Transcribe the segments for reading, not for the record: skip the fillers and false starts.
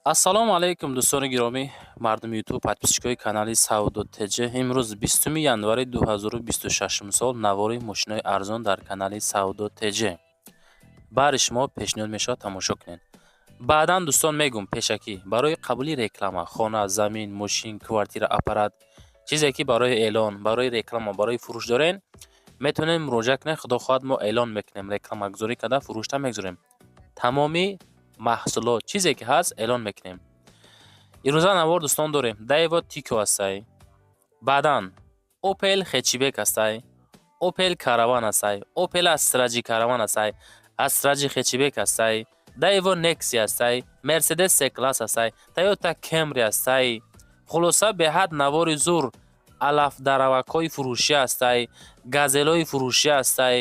Ассалому алайкум, дӯстони гиромӣ, мардуми Ютуб, подписчикои канали Савдо ТЖ. Имрӯз 20 январи 2026 сол навори мошинои арзон дар канали Савдо ТЖ баҳри шумо пешниҳод мешавад, тамошо кунед. Баъдан, дӯстон, мегӯм, пешакӣ барои қабули реклама, хона, замин, мошин, квартира, аппарат, чизе ки барои эълон, барои реклама, барои фурӯш дорен, метавонед муроҷиат кунед. Худо хоҳад, мо эълон мекунем, рекламагузорӣ карда, фурӯшта мегузорем. Тамоми маҳсулот, чизе ки ҳаст, эълон мекунем. Ирӯза навор, дӯстон, дорем: Даево Тико ҳастай, баъдан Опел Хетчибек ҳастай, Опел Караван ҳастай, Опел Астраҷи Караван ҳастай, Астраҷи Хетчибек ҳастай, Даево Некси ҳастай, Мерседес С класс ҳастай, Тойота Кемри ҳастай. Хулоса, беҳад навори зур. Алафдаравакҳои фурӯшӣ ҳастай, газелҳои фурӯшӣ ҳастай,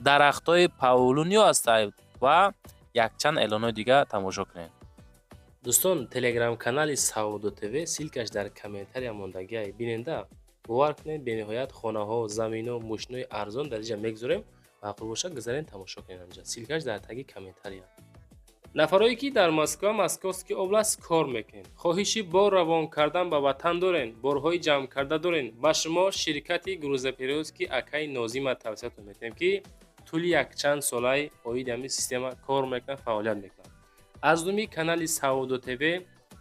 дарахтҳои павлония ҳастай ва якчанд эълонҳои дигар тамошо кунед. Дӯстон, телеграм-канали Савдо ТВ, ссылкаш дар комментария мондагиай, биненда. Бовар кунед, бениҳоят хонаҳо, замино, мошинои арзон дар инҷа мегузорем. Маъқул бошад, гузарен, тамошо кунед. Анҷа ссылкаш дар таги комментария. Нафарое ки дар Москва, Московский область кор мекунед, хоҳиши бор равон кардан ба ватан дорен, борҳои ҷамъкарда дорен, ба шумо ширкати грузоперевозки акаи Нозима тавсиятон метиҳем, ки тӯли якчанд солаи оиди ҳамин система кор мекунад, фаъолият мекунад. Аз номи канали Савдо ТВ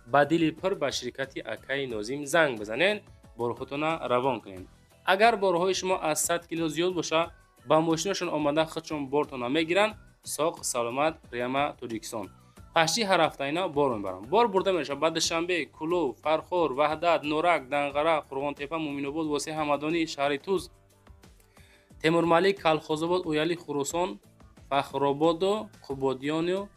ба дили пур ба ширкати акаи Нозим занг бизанед, борҳотона равон кунед. Агар борҳои шумо аз 100 кило зиёд бошад, ба мошинашон омада, худшон бортона мегиранд, соқ саломат прямо Тоҷикистон. Пашти ҳар ҳафта ина бор мебаранд. Бор бурда мешавад ба Душанбе, Кӯлоб, Фархор, Ваҳдат, Норак, Данғара, Қурғонтепа, Муъминобод, Восеъ, Ҳамадонӣ, шаҳри Туз, Темурмалик, Калхозобод, Ояли, Хуросон, Фахрободу Қубодиёну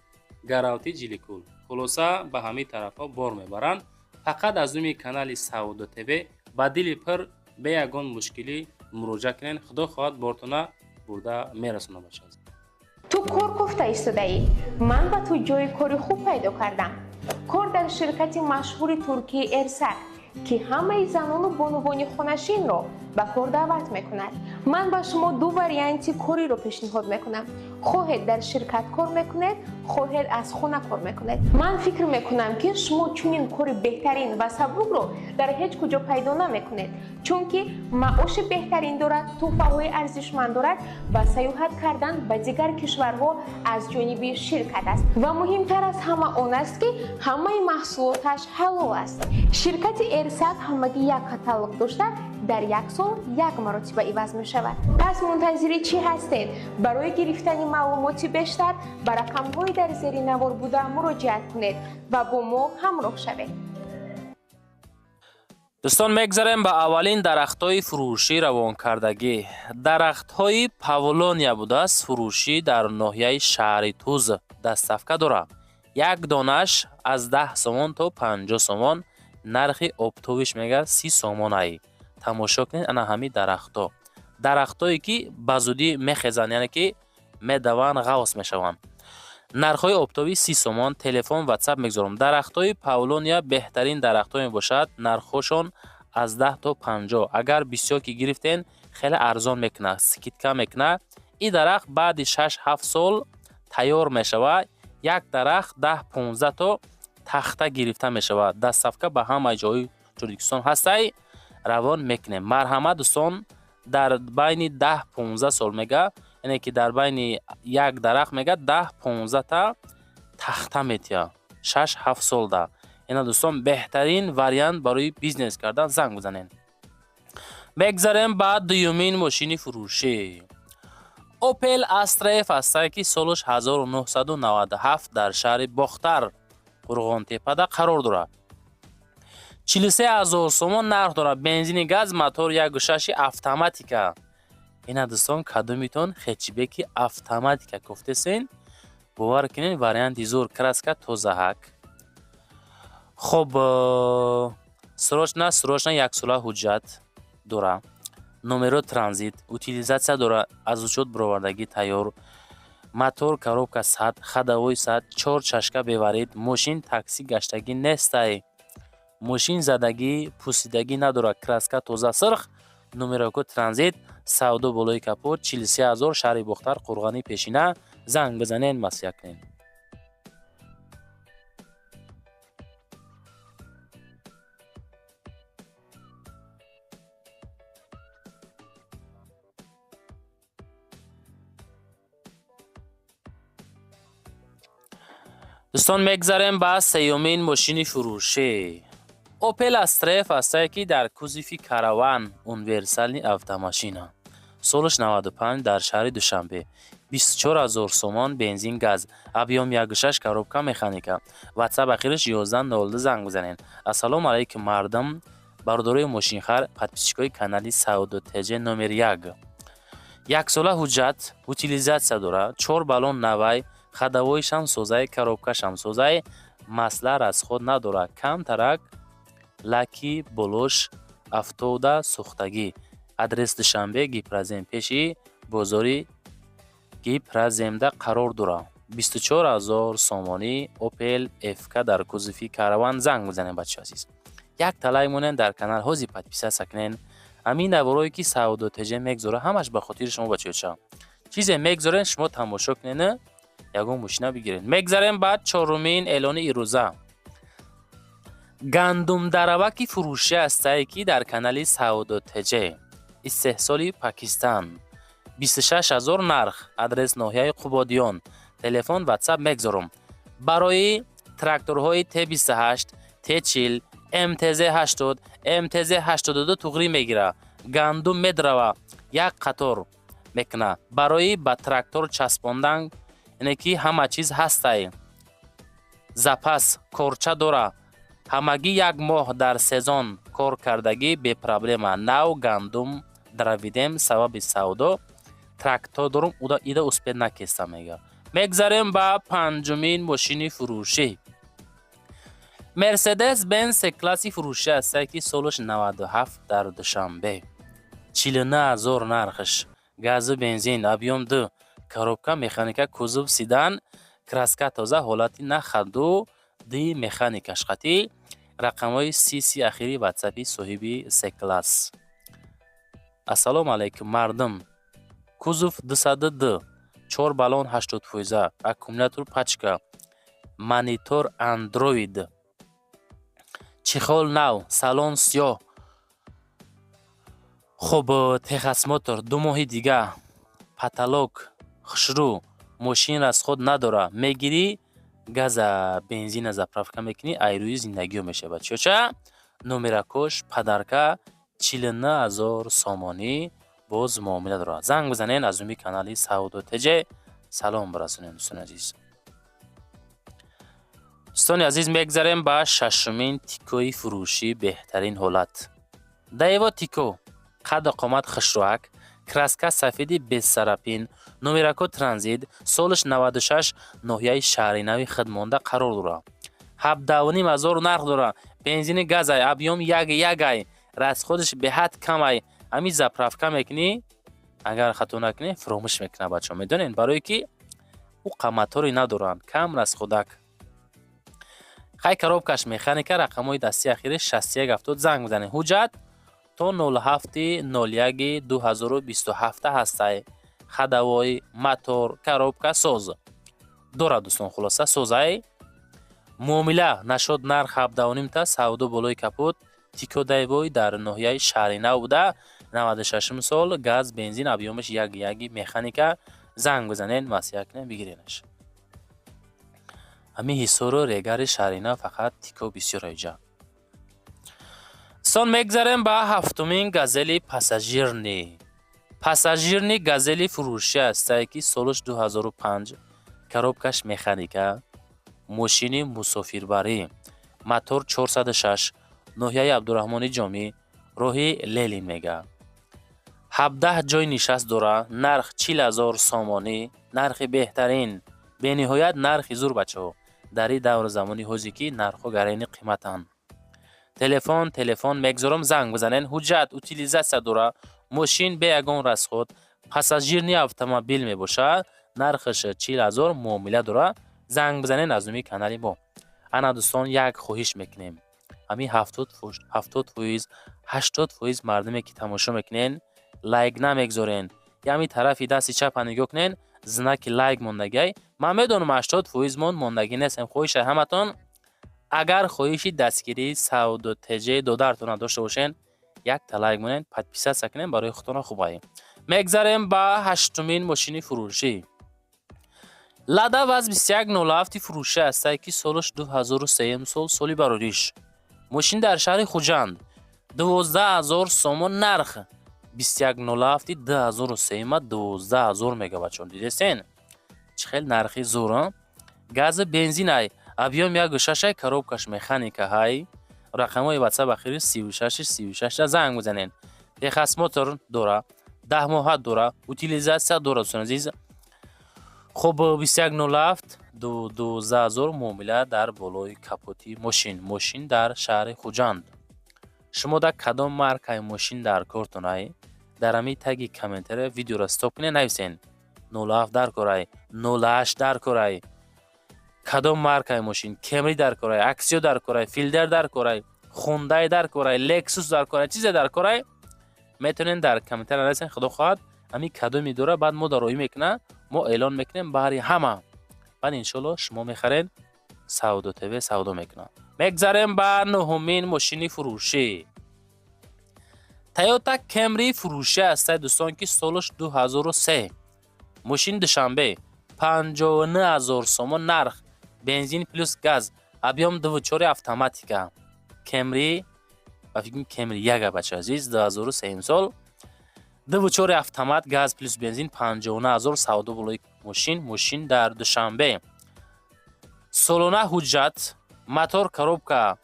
Гаравти, Ҷиликул. Хулоса, ба ҳамин тарафҳо бор мебаранд. Фақат аз номи канали Савдо ТВ ба дили пур, бе ягон мушкилӣ муроҷиат кунед. Худо хоҳад, бортона бурда мерасонад, бача. Ту кор кофта истодаӣ? Ман ба ту ҷои кори хуб пайдо кардам. Кор дар ширкати машҳури туркии Эрсак, ки ҳамаи занону бонувони хонашинро ба кор даъват мекунад. Ман ба шумо ду варианти кориро пешниҳод мекунам: хоҳед, дар ширкат кор мекунед, хоҳед, аз хона кор мекунед. Ман фикр мекунам, ки шумо чунин кори беҳтарин ва сабукро дар ҳеҷ куҷо пайдо намекунед, чунки маоши беҳтарин дорад, тӯҳфаҳои арзишманд дорад ва саёҳат кардан ба дигар кишварҳо аз ҷониби ширкат аст. Ва муҳимтар аз ҳама он аст, ки ҳамаи маҳсулоташ ҳалол аст. Ширкати Эрсак ҳамагӣ як каталог дошта, дар як сол як маротиба иваз мешавад. Пас мунтазири чӣ ҳастед? Барои гирифтани маълумоти бештар ба рақамҳои дар зери навор буда муроҷиат кунед ва бо мо ҳамроҳ шавед. Дӯстон, мегзарем ба аввалин дарахтҳои фурӯшӣ равонкардагӣ. Дарахтҳои павлония будааст, фурӯшӣ дар ноҳияи шаҳри Туз, доставка дорад. Як донаш аз 10 сомон то 50 сомон, нархи оптовиш мега 30 сомонай. Тамошо кунед, ана ҳамин дарахтҳо, дарахтҳое ки ба зудӣ мехезанд, яъне ки медаванд, ғавс мешаванд. Нархҳои оптовӣ 30 сомон. Телефон, Ватсап мегузорам. Дарахтҳои павлония беҳтарин дарахтҳо мебошад. Нархҳошон аз 10 то 50. Агар бисёр ки гирифтен, хеле арзон мекунад, скидка мекунад. Ин дарахт баъди 6-7 сол тайёр мешавад. Як дарахт 10-15 то тахта гирифта мешавад. Доставка ба ҳамаи ҷои Тоҷикистон ҳастай, равон мекунем. Марҳамат, дӯстон. Дар байни 10-15 сол мега, яъне ки дар байни як дарахт мега 10-15 та тахта метиҳад 6-7 солда. Ина, дӯстон, беҳтарин вариант барои бизнес кардан, занг бизанед. Мегзарем ба дуюмин мошини фурӯшӣ. Опел Астра Ф ҳастае, ки солаш 1997, дар шаҳри Бохтар, Қурғонтепада қарор дорад. 43 ҳазор сомон нарх дорад. Бензини газ, мотор 1,6, автоматика. Ина, дӯстон, кадомитон хетчбеки автоматика кофтесен, бовар кунед, варианти зур. Краска тозаҳак. Хоб, срочно, срочно яксола ҳуҷҷат дора, номеро транзит, утилизация дора, аз учёт бировардагӣ тайёр. Мотор, коробка сад, ходовой сад, чор чашка беварид. Мошин такси гаштагӣ нестай, мошин задагӣ, пусидагӣ надорад. Краска тоза, сирх, номероко транзит, савдо болои капот. 43 ҳазор, шаҳри Бохтар, Қурғани пешина. Занг бизанед, маслиҳат кунед. Дӯстон, мегзарем ба сеюмин мошини фурӯшӣ. Опел Астра Ф ҳастае, ки дар кузови караван, универсальный автомашина, солаш 95, дар шаҳри Душанбе, 24 000 сомон, бензин, газ, объём 1,6, коробка механика. Ватсап ахираш 1102, занг бизанед. Ассалому алайкум, мардум, бародарои мошинхар, подписчикои канали Савдо ТЖ номер як. Яксола ҳуҷҷат, утилизация дорад, чор баллон навай, ходовойшам созай, коробкашам созай, масла расход надорад, камтарак лаки болош афтода, сӯхтагӣ. Адрес: Душанбе, Гипрозем, пеши бозори Гипроземда қарор дорад. 24 000 сомонӣ, Опел ФК дар кузови караван. Занг бизанед, бачаҳо азиз, як талай монен дар канал, ҳози подписаться кунен. Ҳамин наворое, ки Савдо ТЖ мегзора, ҳамаш ба хотири шумо, бачаҳоча. Чизе мегзорен, шумо тамошо кунен, ягон мошина бигиред. Мегзарем ба чорумин эълони ирӯза. Гандумдараваки фурӯшӣ ҳастае, ки дар канали Савдо ТЖ, истеҳсоли Пакистан, 26 000 нарх, адрес ноҳияи Қубодиён, телефон, ватсап мегзорам. Барои тракторҳои Т28, Т40, МТЗ 80, МТЗ 82 туғрӣ мегира, гандум медрава, як қатор мекуна. Барои ба трактор часпондан ине ки ҳама чиз ҳастай, запас корча дора, ҳамагӣ як моҳ дар сезон кор кардагӣ, бепроблема. Нав гандум дравидем, сабаби савдо трактор дорум, ида успеть накеста, мега. Мегзарем ба панҷумин мошини фурӯшӣ. Мерседес Бенз класси фурӯшӣ ҳастае, ки солаш 97, дар Душанбе, 49 000 нархаш, газу бензин, объём 2, коробка механика, кузов седан, краска тоза, ҳолати на ходу ди механикаш қатӣ. Рақамҳои сиси ахири ватсапи соҳиби С-класс. Ассалому алайкум, мардум. Кузов 202, чор баллон 80 фоиза, аккумулятор пачка, монитор андроид, чехол нав, салон сиёҳ. Хуб, техосмотр 2 моҳи дига, потолок хушрӯ, мошин расход надора. Мегирӣ, газа, бензина заправка мекунӣ, айрӯи зиндагиё мешавад. Чоча номеракош подарка, 49 000 сомонӣ, боз муомила дорад. Занг бизанед, аз номи канали Савдо ТЖ салом бирасонед, дӯстони азиз. Дӯстони азиз, мегзарем ба шашумин Тикои фурӯшӣ, беҳтарин ҳолат. Даево Тико, қадду қомат хушрӯак, краска сафеди без царапин, номерако транзит, солаш 96, ноҳияи Шаҳринави хидмонда қарор дорад. 17 500 нарх дорад, бензини газай, объём як ягай, расходаш беҳад камай. Ҳамин заправка мекунӣ, агар хато накунӣ, фуромӯш мекунад, бачаҳо, медонед, барое ки ӯ қаматоре надоранд, кам расходак. Хай, коробкаш механика, рақамҳои дастии ахири 6170, занг бизанед. Ҳуҷҷат то 07.01.2027 ҳастай. Ходовой, мотор, коробка соз дорад, дӯстон, хулоса созай. Муомила нашод, нарх 17,5 та, савдо болои капот. Тико Дайвой дар ноҳияи Шаҳринав буда, 96 сол, газ, бензин, объёмаш як яги, механика. Занг бизанед, маслиҳат кунед, бигиренаш. Ҳамин Ҳисору Регари Шаҳринав фақат Тико бисёр аҷа. Дӯстон, мегзарем ба ҳафтумин Газели пассажирный. Пассажирный Газели фурӯшӣ ҳастае, ки солаш 2005, коробкаш механика, мошини мусофирбарӣ, мотор 406, ноҳияи Абдураҳмони Ҷомӣ, роҳи Ленин мега. 17 ҷой нишаст дора, нарх 40 000 сомонӣ, нархи беҳтарин, бениҳоят нархи зур, бачаҳо, дар ин давру замони ҳозир, ки нархҳо гарени қиматанд. Телефон мегзорам, занг бизанед. Ҳуҷҷат, утилизация дора, мошин бе ягон расход, пассажирный автомобил мебошад, нархаш 40 000, муомила дора. Занг бизанед аз номи канали мо. Ана, дӯстон, як хоҳиш мекунем: ҳамин 70%, 80% мардуме, ки тамошо мекунен, лайк намегзорен. Ҳамин тарафи дасти чапа нигоҳ кунен, знаки лайк мондагиай. Ман медонам, 80% мон мондагӣ нестем. Хоҳиша ҳаматон, агар хоҳиши дастгирии Савдо ТЖ додаратона дошта бошен, якта лайк монед, подписаться кунем, барои худтона хубае. Мегзарем ба ҳаштумин мошини фурӯшӣ. Лада ВАЗ 2107 фурӯшӣ ҳастае, ки солаш 2003 сол, соли барориш. Мошин дар шаҳри Хуҷанд, 12 000 сомон нарх. 2107 2003 12 000 мега, бачон, дидесен, чӣ хел нархи зур. Гази, бензинай, объём 1,6, коробкаш механика ҳай. Рақамҳои ватсап ахири 36 36 занг бизанен. Техосмотр дора, 10 моҳа дора, утилизация дора, дӯстони азиз. Хуб, 2107, 12 000, муомила дар болои капоти мошин. Мошин дар шаҳри Хуҷанд. Шумо дар кадом маркаи мошин дар кортонай? Дар ҳамин таги комментария видеоро стоп кунед, нависен: 07 дар корай, 08 дар корай, кадом маркаи мошин, Кемри дар корай, Аксио дар корай, Филдер дар корай, Хундай дар корай, Лексус дар корай, чизе дар корай, метавонед дар комментария нависен. Худо хоҳад, ҳамин кадоми дора, баъд мо дароӣ мекуна, мо эълон мекунем баҳри ҳама. Баъд, иншоалло, шумо мехаред, Савдо ТВ савдо мекунад. Мегзарем ба нуҳумин мошини фурӯшӣ. Тойота Кемри фурӯшӣ ҳастад, дӯстон, ки солаш 2003. Мошин Душанбе, 59 000 сомон нарх, бензин плюс газ, объём 2,4, автоматика. Кемри, ба фикр, Кемри яга, бача азиз, 2003 сол, 2,4 автомат, газ плюс бензин, 59 000, савдо болои мошин. Мошин дар Душанбе, солона ҳуҷҷат, мотор, коробка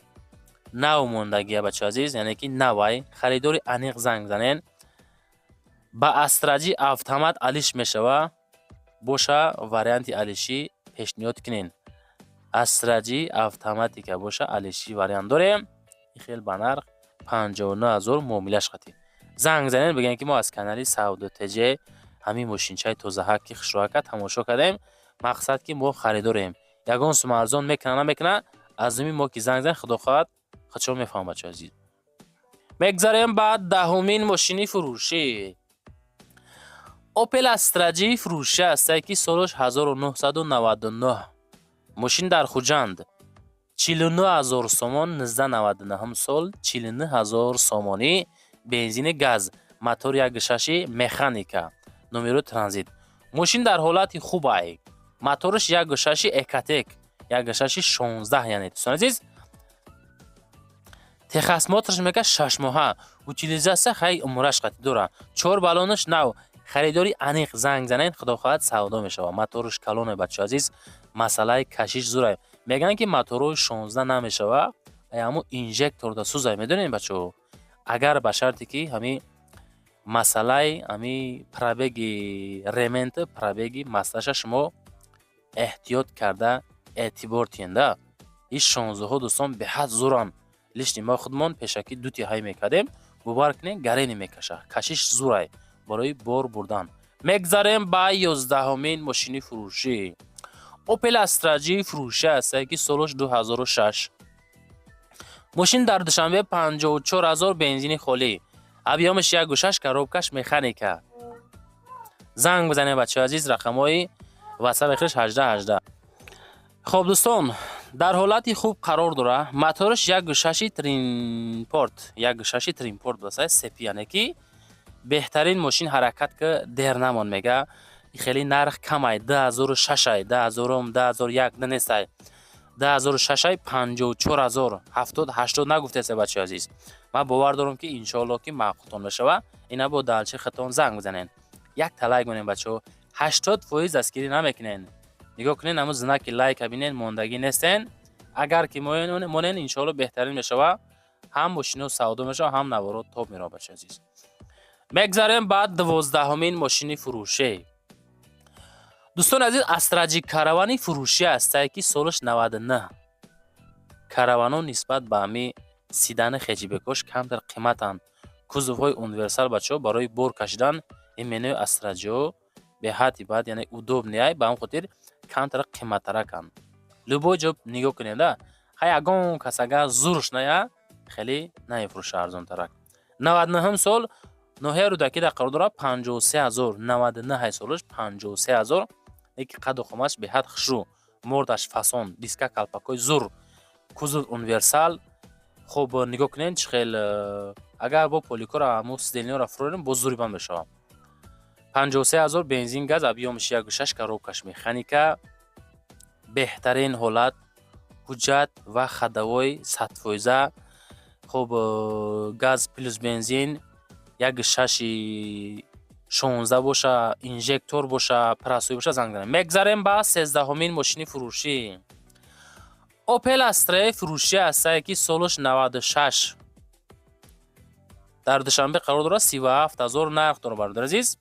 нав мондагия, бача азиз, яъне ки навай. Харидори аниқ занг занен. Ба Астра Ҷи автомат алиш мешава, боша, варианти алишӣ пешниҳод кунен. Астра Ҷи автоматика боша, алишӣ вариант дорем. Хел ба нарх 59 000 муомилаш қатӣ. Занг занед, бигӯем, ки мо аз канали Савдо ТЖ ҳамин мошинчаи тозаҳак, ки хушроҳака, тамошо кардем. Мақсад, ки мо харидорем. Ягон сума арзон мекуна, намекуна, аз думи мо ки занг занед, худо хоҳад, худшо мефаҳмам, бачаи азиз. Мегзарем ба 10-умин мошини фурӯшӣ. Опел Астра Ҷи фурӯшӣ ҳастае, ки солаш 1999. Мошин дар Хуҷанд, 49 000 сомон, 1999 сол, 49 000 сомонӣ, бензини, газ, мотор 1,6, механика, номеро транзит. Мошин дар ҳолати хубай, мотораш 1,6 Экотек, 1,6 16, яъне, дӯстони азиз, техосмотраш мега 6 моҳа, утилизация хай умраш қатӣ дора, чор баллонаш нав. Харидори аниқ занг занед, худо хоҳад, савдо мешавад. Мотораш калоне, бачо азиз, масъалаи кашиш зурай. Мегӯянд, ки моторҳои 16 намешава, ҳамо инжекторда сӯзай, медонед, бачо, агар ба шарте ки ҳами масъалаи ҳами пробеги ремонта, пробеги маслаша шумо эҳтиёт карда эътибор тиҳенда. Ин шонздаҳо, дӯстон, беҳад зуранд. Лишний мо худмон пешакӣ дути ҳай мекардем, бовар кунед, гарени мекаша, кашиш зурай барои бор бурдан. Мегзарем ба 11-умин мошини фурӯшӣ. Опел Астра Ҷи фурӯшӣ ҳастае, ки солаш 2006. Мошин дар Душанбе, 54 000, бензини холӣ, объёмаш 1,6, коробкаш механика. Занг бизанед, бачаҳои азиз, рақамҳои ватсап эхираш 18 18. Хоб, дӯстон, дар ҳолати хуб қарор дора. Мотораш 1,6 Тринпорт, 1,6 Тринпорт баса сепи, яъне ки беҳтарин мошин. Ҳаракат ки дер намон мега. Хеле нарх камай, 2006, дуҳазорум, 2001 нестай, 2006, 54 000, 70, 80 нагуфтеса, бачаи азиз. Ман бовар дорам, ки иншоалло, ки маъқултон мешава. Ина бо далчи хитон занг бизанен. Як та лайк монем, бачаҳо, 80% дастгирӣ намекунен. Нигоҳ кунен, ҳамун знаки лайка бинен, мондагӣ нестен. Агар ки монен, иншоалло, беҳтарин мешава. Ҳам мошино савдо мешава, ҳам наворо тоб мерава, бачаи азиз. Мегзарем ба 12-умин мошини фурӯшӣ. Дӯстони азиз, Астра Ҷи Каравани фурӯшӣ ҳастае, ки солаш 99. Караванҳо нисбат ба ҳами седани, хэтчбекош камтар қиматанд. Кузовҳои универсал, бачаҳо, барои бор кашидан именои Астра Ҷиҳо беҳадди баъд, яъне удобныйай, ба ҳамн хотир камтар қиматтараканд. Любой ҷо нигоҳ кунед, а ҳай ягон кас агар зурш ная, хеле намефурӯша арзонтарак. 99-ҳум сол, ноҳияи Рӯдакӣ дар қарор дорад, 53 0, 99 солаш, 53 0. Леки қаду қоматаш беҳад хушрӯ, мордаш фасон, диска, калпакҳои зур, кузов универсал. Хуб, нигоҳ кунед, чӣ хел. Агар бо поликора, ҳамун сиденьяро фурорем, боз зури банд мешавад. 53 0, бензин, газ, объёмаш 1,6, коробкаш механика. Беҳтарин ҳолат, ҳуҷҷат ва ходовой 100%. Хуб, газ плюс бензин, як шаши 16 боша, инжектор боша, простой боша, занг занем. Мегзарем ба 13-ҳумин мошини фурӯшӣ. Опел Астра фурӯшӣ ҳастае, ки солаш 96, дар Душанбе қарор дорад, 37 000 нарх дорад, бародар азиз.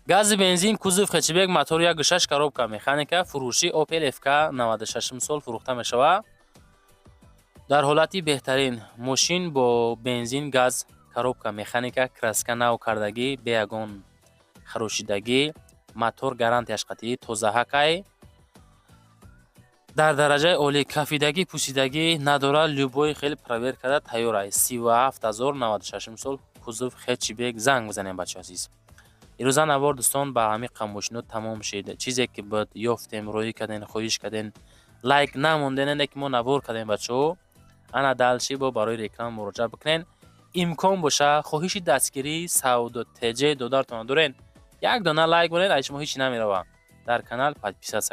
Гази, бензин, кузов хэтчбек, мотор 1,6, коробка механика. Фурӯшӣ Опел ФК 96 сол фурӯхта мешавад. Дар ҳолати беҳтарин мошин, бо бензин, газ, коробка механика, краска нав кардагӣ, бе ягон харошидагӣ, мотор гарантияш қатъӣ, тозаҳакай, дар дараҷаи олӣ, кафидагӣ, пӯсидагӣ надорад. Любой хел проверка карда тайёр аст. 37 000, 96 сол, кузов хэтчбек. Занг бизанем, бачаҳо азиз. Ирӯза навор, дӯстон, ба ҳамин мошино тамом шид. Чизе ки буд, ёфтем, роҳӣ кардем. Хоҳиш кардем, лайк намондем, не ки мо навор кардем, бачаҳо. Ана дальше бо барои реклама муроҷиат бикунен. Имкон боша, хоҳиши дастгирии Савдо ТЖ додартон дорен, як дона лайк монед, аз шумо ҳеч намерава. Дар канал подписаться.